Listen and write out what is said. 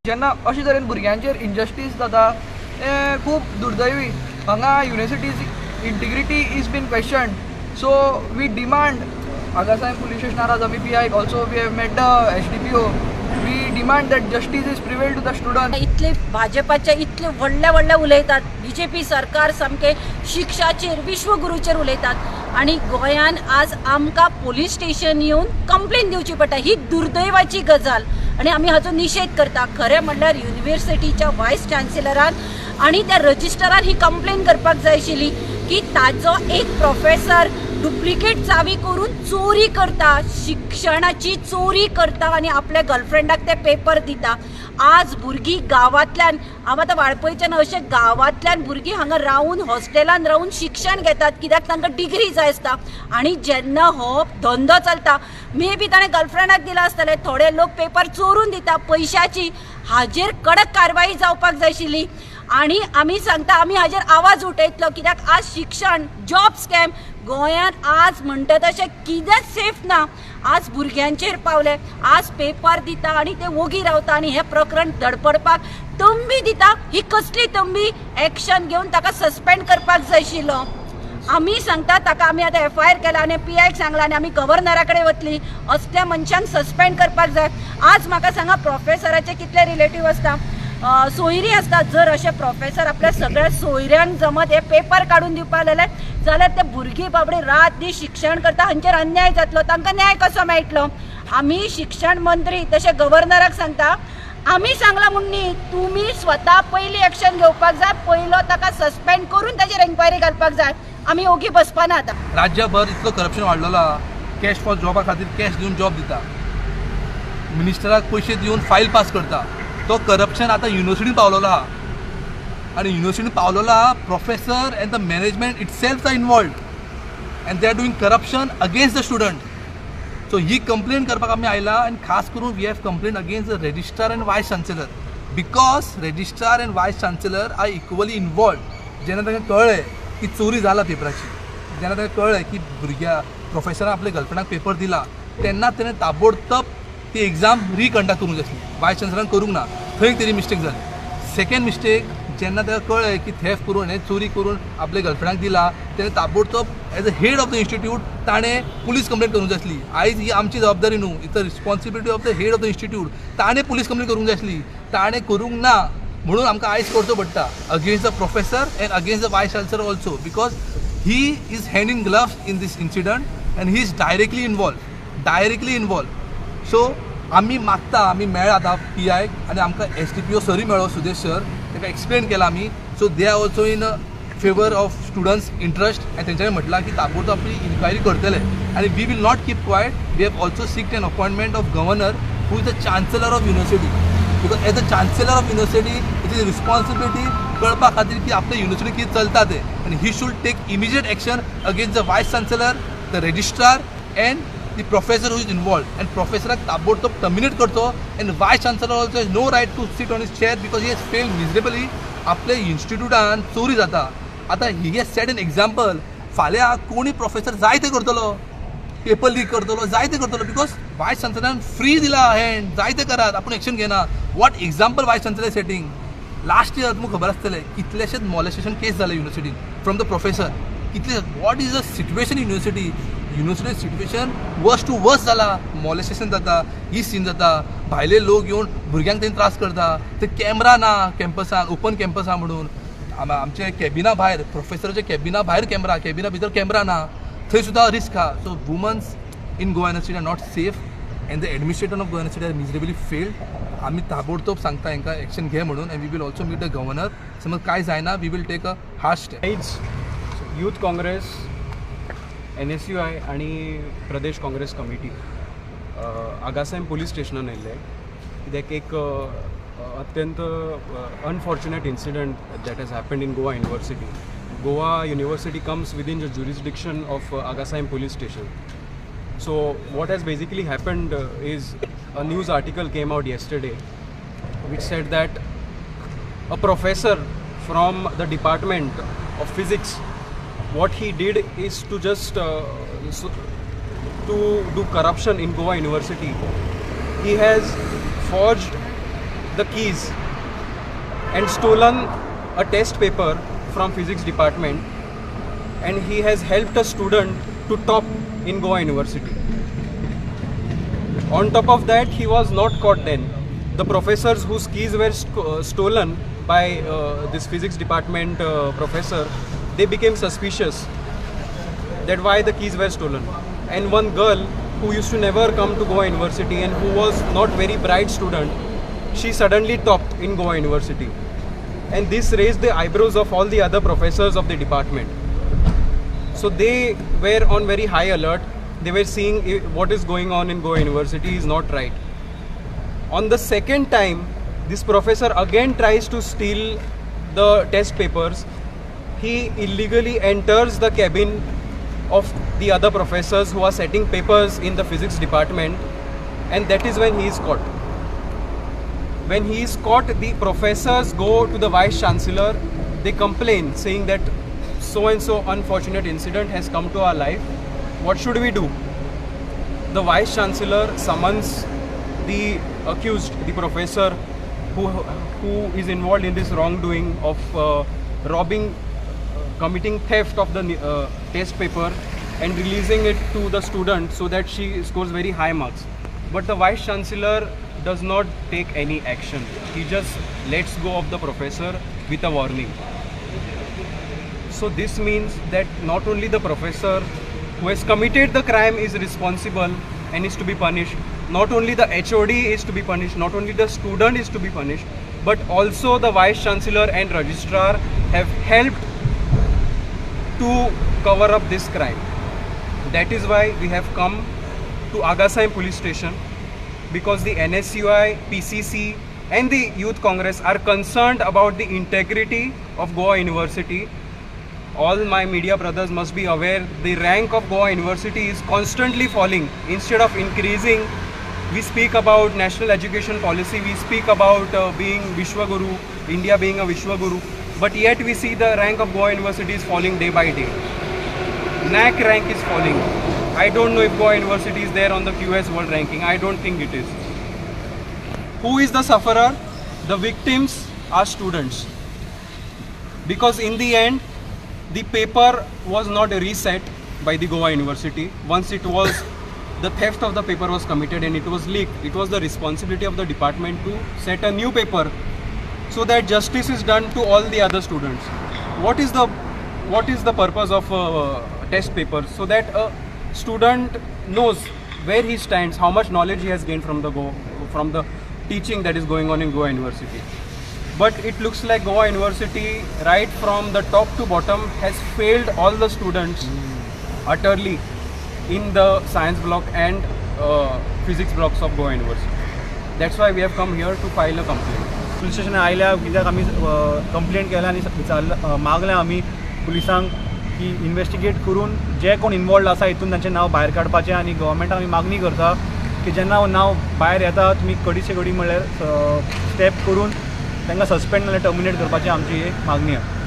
जेन्ना अशे तरेन भुरग्यांचेर इनजस्टीस जाता तें खूब दुर्दैवी. हांगा university's integrity is been questioned. So we demand Agassaim police स्टेशनार आज आमी पी आयक also we have met the SDPO. We demand that justice is prevail to the student. इतले भाजपाचे इतले व्हडले व्हडले उलयतात, बीजेपी सरकार सामकें शिक्षाचेर विश्वगुरूचेर उलयतात आनी गोंयान आज आमकां पोलीस स्टेशन येवन कंप्लेन दिवची पडटा. ही दुर्दैवाची गजाल आनी आमी हाचो निशेध करता. खरें म्हणल्यार युनिवर्सिटीच्या वायस चान्सलरान आनी त्या रजिस्टरान ही कंप्लेन करपाक जाय आशिल्ली की ताजो एक प्रोफेसर डुप्लिकेट चावी करून चोरी करता, शिक्षणाची चोरी करता आनी आपल्या गर्लफ्रेंडाक ते पेपर दिता. आज भुरगीं गांवांतल्यान, हांव आतां वाळपयच्यान, अशें गांवांतल्यान भुरगीं हांगा रावन हॉस्टेलान रावन शिक्षण घेतात कित्याक तांकां डिग्री जाय आसता. आनी जेन्ना हो धंदो चलता, मे बी ताणें गर्लफ्रेंडाक दिलां आसतलें, थोडे लोक पेपर चोरून दिता पयशाची. हाजेर कडक कारवाई जावपाक जाय आशिल्ली आनी आमी सांगता, आमी हाजेर आवाज उठयतलो कित्याक आज शिक्षण जॉब स्कॅम गोंयांत आज म्हणटा तशें कितेंच सेफ ना. आज भुरग्यांचेर पावले, आज पेपर दिता आनी ते वोगी रावता आनी हें प्रकरण धडपडपाक तंबी दिता. ही कसली तंबी? एक्शन घेवन ताका सस्पेंड करपाक जाय आशिल्लो. आमी सांगता ताका आमी आतां एफआयआर केला आनी पी आयक सांगला आनी आमी गव्हर्नरा कडेन वतली. असल्या मनशांक सस्पेंड करपाक जाय. आज म्हाका सांगा, प्रोफेसराचे कितले रिलेटीव आसता, सोयरी आसता. जर अशे प्रोफेसर आपल्या सगळ्या सोयऱ्यांक जमत हे पेपर काडून दिवपाक लागले जाल्यार ते भुरगीं बाबडी रात दीस शिक्षण करता, हांचेर अन्याय जातलो, तांकां न्याय कसो मेळटलो? आमी शिक्षण मंत्री तशें गव्हर्नराक सांगता, आमी सांगलां म्हूण न्ही, तुमी स्वता पयलीं एक्शन घेवपाक जाय. पयलो ताका सस्पेंड करून ताचेर एन्क्वायरी घालपाक जाय. आमी ओगी बसपाना आतां. राज्यभर इतलो करप्शन वाडलेलो आहा. कॅश फॉर जॉबा खातीर कॅश दिवन जॉब दिता, मिनिस्टराक पयशे दिवन फायल पास करता. तो करप्शन आतां युनिवर्सिटीन पावलेलो आहा आनी युनिवर्सिटीन पावलेलो आहा, professor and the management itself are involved and they are doing corruption against the student. So he complain करपाक आमी आयला आनी खास करून we have complain against the registrar and vice chancellor, because registrar and vice chancellor are equally involved. जेन्ना तांकां कळ्ळें की चोरी जाला पेपराची, जेन्ना तांकां कळ्ळें की भुरग्या प्रोफेसरान आपल्या गर्लफ्रेंडाक पेपर दिला, तेन्ना तेणें ताबडतोब ती एग्जाम रिकंडक्ट करूंक जाय आसली. वायस चान्सलरान करूंक ना, थंय तेजी मिस्टेक जाली. सेकंड मिस्टेक, जेन्ना ताका कळ्ळें की थेफ करून हें चोरी करून आपल्या गर्लफ्रेंडाक दिला, तेणें ताबडतोब as a head of the institute ताणें पुलीस कंप्लेन करूंक जाय आसली. आयज ही आमची जबाबदारी न्हू, it's a responsibility of the head of the institute. ताणें पुलीस कंप्लेन करूंक जाय आसली, ताणें करूंक ना म्हणून आमकां आयज करचो पडटा against the professor and against the vice chancellor also, because he is hand in gloves in this incident and he is directly involved, directly involved. So आमी मागता, आमी मेळ्ळा आतां पी आयक आनी आमकां एसडीपीओ सरूय मेळ्ळो, सुदेश सर, ताका एक्सप्लेन केलां आमी. So they are also in favour of students interest आनी तेंच्यांनी म्हटलां की ताबडतोब आपली इन्क्वायरी करतले आनी we will not keep quiet. We have also seeked an appointment of governor, who is the chancellor of university, because as a chancellor of university it is responsibility कळपा खातीर की आपल्या युनिवर्सिटी कितें चलता तें, आनी he should take immediate action against the vice chancellor, the registrar and the professor who is involved, and प्रोफेसराक ताबडतोब terminate करचो. And vice chancellor also has no right to sit on his chair because he has failed miserably. आपल्या इन्स्टिट्यूटान चोरी जाता आतां, he has set an example. फाल्यां कोणी professor जाय तें करतलो, पेपर लीक करतलो, जाय तें करतलो, because वायस चान्सलरान फ्री दिला हँड, जाय तें करात, आपूण एक्शन घेना. What example vice chancellor setting? Last year तुमकां खबर आसतलें, कितलेशेच मॉलेस्टेशन केस जाले युनिवर्सिटीन फ्रॉम the professor. कितले, what is the situation university? University situation worse to worse जाला. मॉलेस्टेशन जाता, ही सीन जाता, भायले लोक येवन भुरग्यांक तें त्रास करता. ते कॅमरा ना कॅम्पसान, ओपन कॅम्पस आहा म्हणून आमच्या कॅबिना भायर, प्रोफेसराच्या कॅबिना भायर कॅमरा, कॅबिना भितर कॅमरा ना, थंय सुद्दां रिस्क आहा. So womens in Goa University are not safe and the administrator of Goa University are miserably failed. आमी ताबडतोब सांगता हांकां एक्शन घे म्हणून and we will also meet the governor. समज कांय जायना, we will take a hard step. आयज यूथ काँग्रेस, एनएसयूआय आनी प्रदेश काँग्रेस कमिटी आगासायम पुलीस स्टेशनान येयल्ले कित्याक एक अत्यंत unfortunate incident that has happened in Goa University. Goa University comes within the jurisdiction of Agassaim police station. So what has basically happened is a news article came out yesterday which said that a professor from the department of physics, what he did is to just to do corruption in Goa University. He has forged the keys and stolen a test paper from physics department, and he has helped a student to top in Goa University. On top of that, he was not caught then. The professors whose keys were stolen by this physics department professor, they became suspicious that why the keys were stolen. And one girl who used to never come to Goa University and who was not very bright student, she suddenly topped in Goa University. And this raised the eyebrows of all the other professors of the department. So they were on very high alert. They were seeing what is going on in Goa University is not right. On the second time, this professor again tries to steal the test papers. He illegally enters the cabin of the other professors who are setting papers in the physics department, and that is when he is caught. When he is caught, the professors go to the vice chancellor. They complain, saying that so and so unfortunate incident has come to our life. What should we do? The vice chancellor summons the accused, the professor who is involved in this wrongdoing of robbing, committing theft of the test paper and releasing it to the student so that she scores very high marks. But the vice chancellor does not take any action. He just lets go of the professor with a warning. So this means that not only the professor who has committed the crime is responsible and is to be punished, not only the HOD is to be punished, not only the student is to be punished, but also the vice chancellor and registrar have helped to cover up this crime. That is why we have come to Agassaim police station, because the NSUI, PCC and the Youth Congress are concerned about the integrity of Goa University. All my media brothers must be aware the rank of Goa University is constantly falling instead of increasing. We speak about national education policy, we speak about being Vishwaguru, India being a Vishwaguru, but yet we see the rank of Goa University is falling day by day. NAC rank is falling. I don't know if Goa University is there on the QS World Ranking. I don't think it is. Who is the sufferer? The victims are students. Because in the end, the paper was not reset by the Goa University. Once it was, the theft of the paper was committed and it was leaked. It was the responsibility of the department to set a new paper so that justice is done to all the other students. What is the purpose of a test paper? So that a student knows where he stands, how much knowledge he has gained from the teaching that is going on in Goa University. But it looks like Goa University, right from the top to bottom, has failed all the students utterly in the science block and physics blocks of Goa University. That's why we have come here to file a complaint. Police station आयल्या कित्याक आमी complaint केल्या आनी विचारलें, मागलें आमी पुलिसांक की इन्वेस्टिगेट करून जे कोण इन्वॉल्ड आसा हितून तांचें नांव भायर काडपाचें आनी गव्हर्मेंटाक आमी मागणी करता की जेन्ना नांव भायर येता तुमी कडीचे कडी म्हणल्यार स्टेप करून तांकां सस्पेंड नाल्यार टर्मिनेट करपाची आमची एक मागणी आसा.